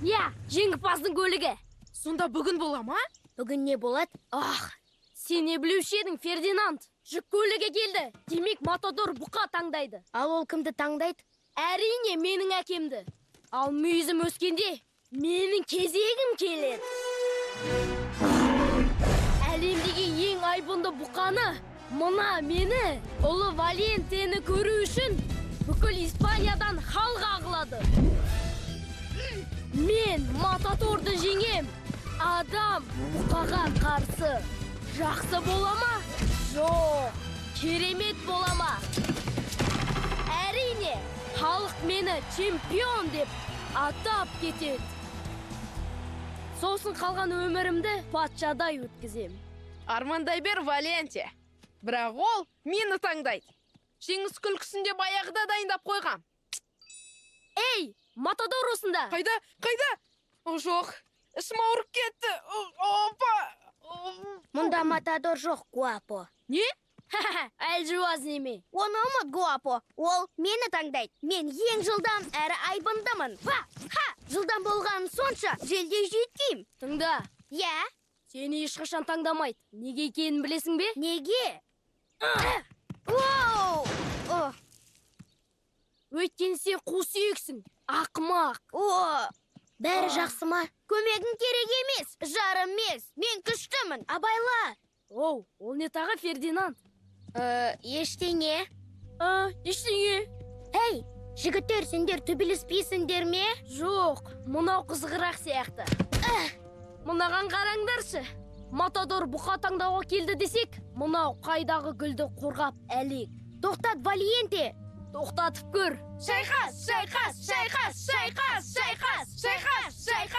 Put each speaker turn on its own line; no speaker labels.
Иә, жеңімпаздың көлігі.
Сонда бүгін бола ма?
Бүгін не болады? Ах, сен не білуші едің, Фердинанд. Жүк көлігі келді. Демек, Матадор бұқа таңдайды.
Ал ол кімді таңдайды?
Әрине, менің әкемді. Ал мүйізім өскенде менің кезегім келеді. Әлемдегі ең айбынды бұқаны, мына мені, ұлы Валентені көру үшін бүкіл Испаниядан халық ағылады. Мен Матадорды жеңем. Адам бұқаға қарсы. Жақсы бола ма? Жоқ. Керемет бола ма? Әрине, халық мені чемпион деп атап кетеді. Сосын қалған өмірімді патшадай өткізем.
Армандай бер, Валенте. Бірақ ол мені таңдайды. Жеңіс күлкісін де баяғыда дайындап қойғам.
Ей, Матадор осында.
Қайда? Қайда? О, жоқ. Ішім ауырып кетті. Опа!
Мұнда Матадор жоқ, Гуапо.
Не? Әлжуаз неме?
Оны ұмыт, Гуапо. Ол мені таңдайды. Мен ең жылдам әрі айбындымын. Ха! Ха! Жылдам болғаным сонша, желдей жүйткеймін.
Тыңда.
Иә?
Сені ешқашан таңдамайды. Неге екенін білесің бе?
Неге? Оу!
Өйткені сен қу сүйексің, ақымақ.
О! Бәрі жақсы ма? Көмегің керек емес, жарым емес. Мен күштімін, абайла.
Оу, ол не тағы, Фердинанд?
Ештеңе.
Ештеңе.
Ей, жігіттер, сендер төбелеспейсіңдер ме?
Жоқ, мынау қызығырақ сияқты. Мынаған қараңдаршы. Матадор бұқа таңдауға келді десек, мынау қайдағы гүлді қорғап әлек.
Тоқтат, Валиенте.
Тоқтатып көр.
Шайқас, шайқас, шайқас, шайқас, шайқас, шайқас, шайқас.